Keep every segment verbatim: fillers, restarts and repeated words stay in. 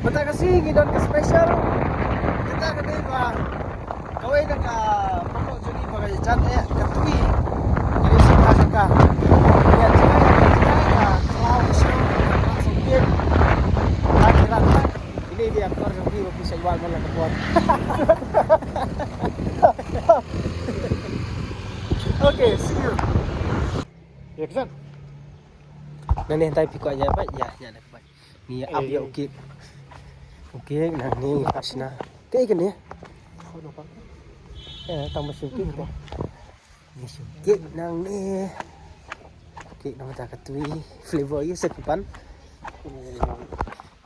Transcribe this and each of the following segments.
Mynta ka sngi ngi don ka special. Kata ka dei ba kawei na ka pynlong jong ngi ba ka jan eh ka tui. Ka dei shisha ka. Ïa jai ka jai ka khlaw ka shu ka shu kit. Ka kira ka. Ini dia aktor jong ngi ba phi sa ïa wan man la ka por. Okay, see you. Action. Nangne hyntai phi kwah ïa bait, ïa, ïa da ka bait. Ngi ap ïa u kek. U kek nangne ngi pashna. Kek kane. Eh, tang ba shu kek te. Ngi shu kek nangne. Kek nang ta ka tui. Flavor ïa se phi pan.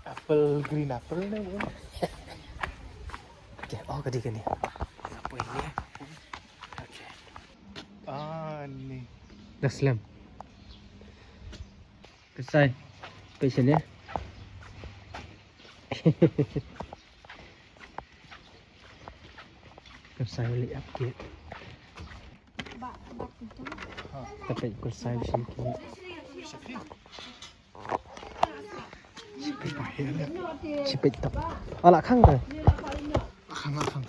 Apple, green apple ne, bro? Okay, oh, ka dei kane. Apa ini? Okay. Ah, ni. Dah slem. Kyrsai. Pei sini. Kyrsai leh ap kek. Tapi kyrsai sini kek. Sipit tok. Ala khang te. Khang, khang.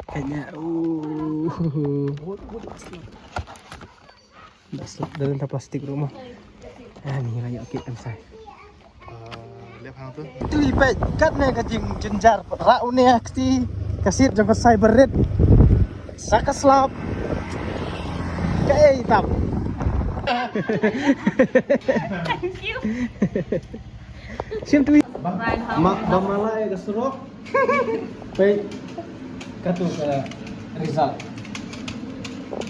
Kayaknya, uh. Dah slap dalam tas plastik rumah. Ah, ni rayak kek kan sai. Tui peit katne ka jingjynjar ra une ka kti ka sit jong ka cyber red. Sa ka slap. Kaei tam. Thank you. Sim tui. Ma, ba malai ka surok. Peit. Katu ka result.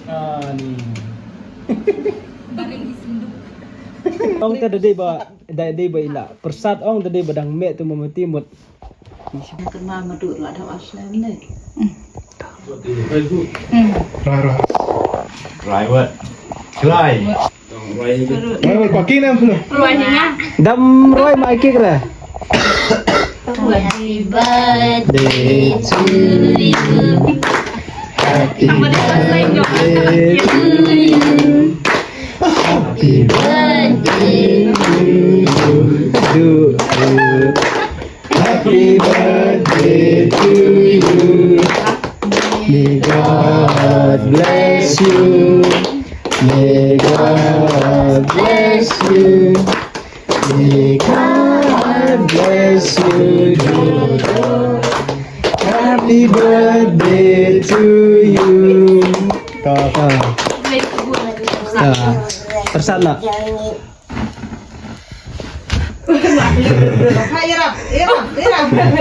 Ah, ni. Ong ta da dei ba, da dei ba ila. Persat ong ta dei ba dang meh tu mama timut. Kema madu la da aslam ne. Rai, rai. Rai wat. Rai. Rai wat, pakai nam tu. Dam roi ma kik ra. Happy birthday to you. Happy birthday to you. Happy birthday to you. Happy birthday to you. May God bless you. May God bless you. May God bless you, Jojo. Happy birthday to you. Ta, ta. Ta. Persat lah.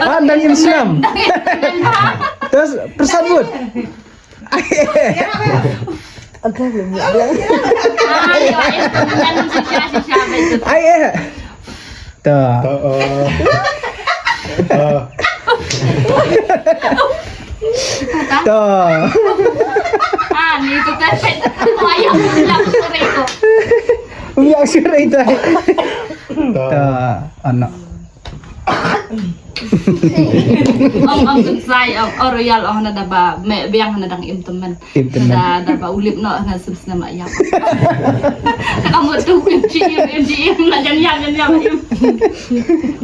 Ah, dang im slem. Terus persat bud. Ai eh. Ta. Ta, eh. Ta. Ta. Ah, ni tu kan. Wayang tu lah sore tu. Wayang sore tu. Ta. Ta, anak. Ong, ong, Kyrsai, ong, ong, Royal, ong, na da ba meh biang na dang im tymmen. Im tymmen. Da, da ba u lip noh na sim snem ïap. Ka mut tu im ji im, im ji im, na jan ïap, jan ïap im.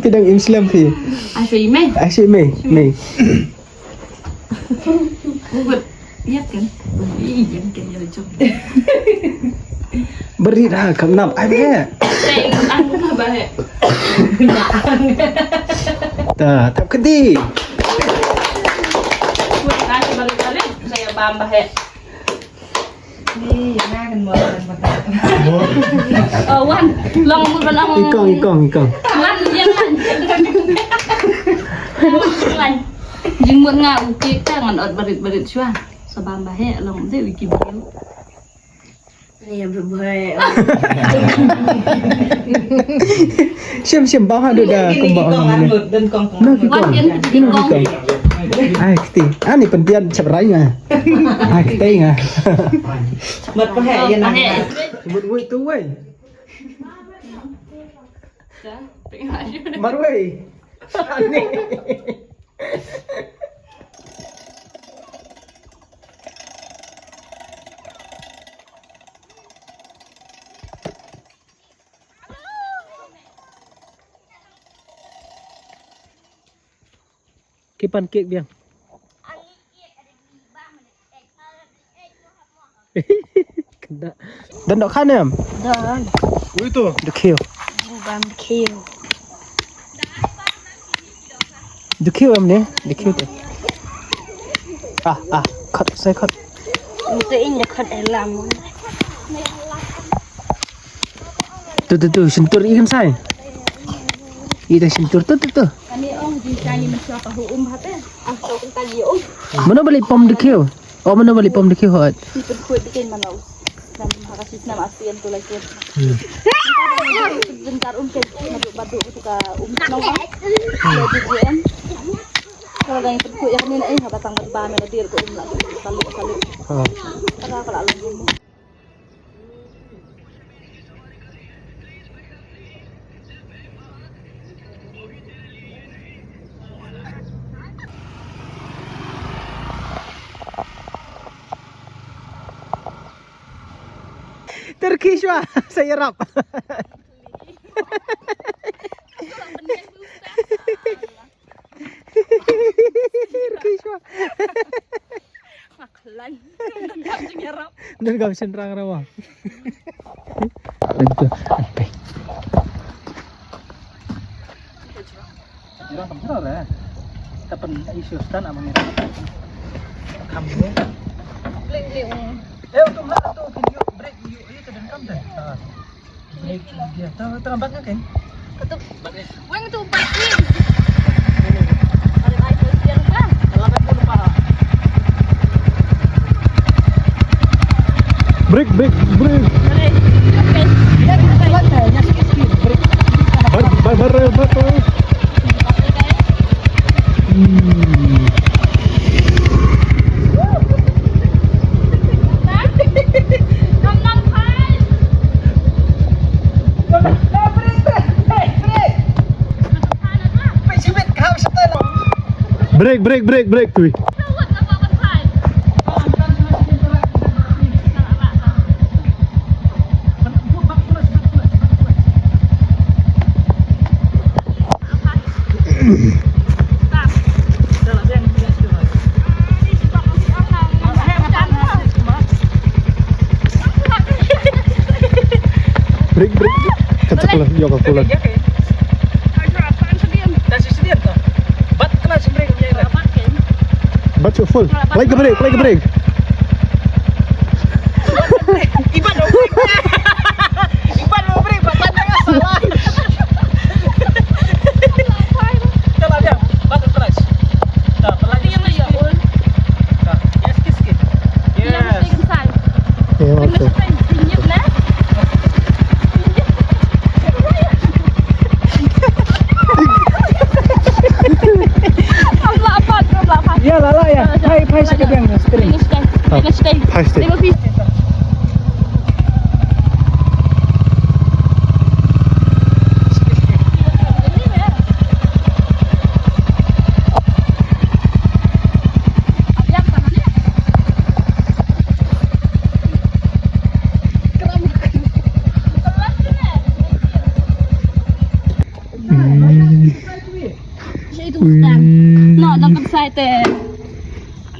Phi dang im slem phi. Ai shu im eh. Ai shu im eh. Mei. Ngut. Ïap kan? Ih, ïap kan, ïap jong. Beri dah kam nap ai be. Teng ang ka ba he. Ta, tap kedi. Ngut ka balik balik saya bam ba he. Ni, na kan mo kan ba. Oh, wan. Long mu ba long. Ikong, ikong, ikong. Wan, ïa wan. Wan. Jingmut nga u kek ta ngan ot barit-barit shuwa. Sa bam ba he long de wiki biu. Ni ya bhai. Shim shim ba ha du da kumba ong ne. Na ki kong. Ni ki kong. Ai kti. Ani pyntiat chap rai nga. Ai kti nga. Mat pa he ya na. Mut wei tu wei. Mar wei. Ani. Ki pan kiek biang. Kena. Don dok khan em? Don. Ui tu. Dukhiu. Jin bam dukhiu. Dukhiu em ni? Dukhiu tu. Ah, ah, khot, sai khot. Itu in je khot elam. Tu, tu, tu, sentur ikan sai. Ita sentur tu, tu, tu. Kani ong jin kani mensia pahu um hate. Ah, tau kentang ye um. Mano balik pom dukhiu? Oh, mano balik pom dukhiu hot? Ni pun kuat dikit mana us. Nam ha ka shisnem asian tu lai kuat. Hmm. Jengkar um ke, badu, badu tu ka um nong ha. Kalau di J M. Kalau dah yang pun kuat yang ni, eh, ha batang bat ba, mela dir ko um lah. Salu, salu. Ha. Kada ka la lum. Turkish wa, saya rap. Turkish wa. Nga khlaiñ. Nga jingïarap. Don ka shynrang rawa. Don tu. Antai. Ira tam sara re. Kapan isu stan ama ngira. Kamu. Bling bling. Eh, untuk mana tu? Video break, you, you to den kam den. Ah. Break, break, break. Bar, bar, bar, bar, bar. Hmm. Break, break, break, break, tui. Break, break. Kata kula, yok kula. Bat full. Like break, like break. Iban mau break. Iban mau break, buat tanda nggak salah. Kita lah, Bang. Bagus, keras. Dah, pelan. Dia mesti, ya, Ul. Dah, ya, sikit, sikit. Dia mesti kencang. Ya, okey. Dia mesti kencang. Dia mesti kencang. Lambat, lambat. Ya, lala ya. Hai, hai, sekejap. Steering. Steering, steering. Steering, steering. Hai, steering. Tengok, Pi. Hmm. Ui. No, dang kan sai te.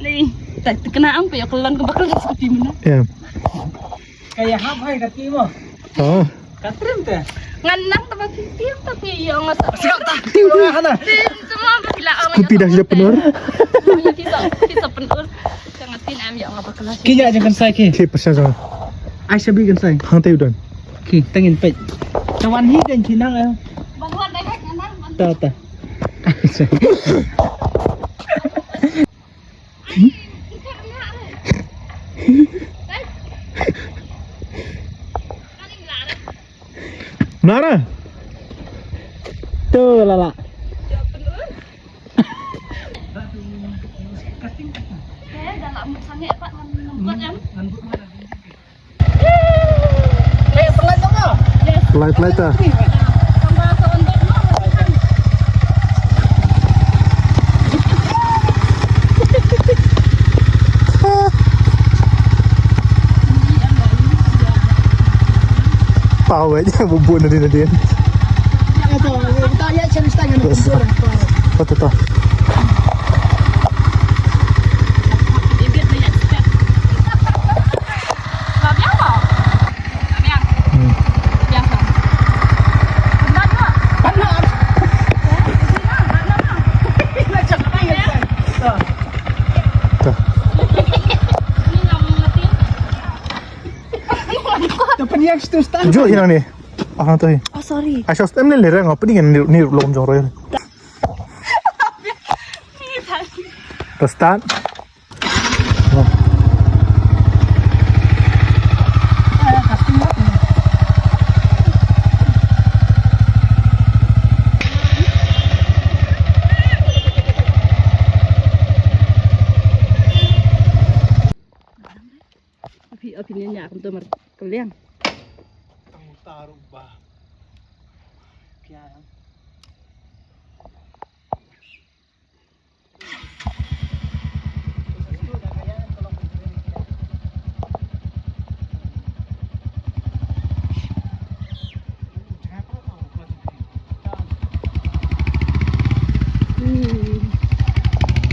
Ni, tak kena ang pe, ya, kelon ke bakal skuti mana. Ya. Kayak hap hai kati mo. Oh. Katrim te. Ngan nang taba kiti tapi ya nggak sa. Siap tak? Tim semua bila orang. Skuti dah siap penur. Kita, kita penur. Jangan tin am ya nggak bakal. Kinya aja kan sai ki. Ki pasal sama. Ai sabi kan sai. Hang tayu don. Ki tengin pet. Tawan hi dan kinang eh. Bangun deh kan nang. Ta ta. Nara. Tu lala. Light, light ah. Pau aja bubun nadin nadin. Yes. Betul, betul. Jom hi nang ni. Ah, nang tu hi. Oh, sorry. Ai, sos, em, ni le reng, apa ni kan ni, ni lom jong royal. Terus start. Phi, phi ñiah ñiah kumta mar kylliang. Tang taruh ba. Pia. Hmm.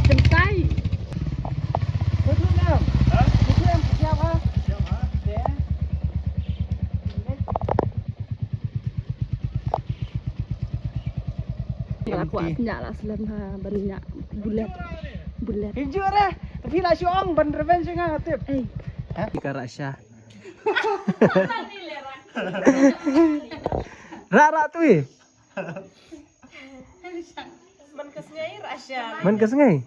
Tengkai. Nga la kwah ñiah la slem ha ban ñiah bulet. Bulet. Hinjuk dah. Tapi la shu ong ban revenge nga tip. Eh. Ha? Ka Rasha. Ra ra tu eh. Man ka sngai Rasha. Man ka sngai.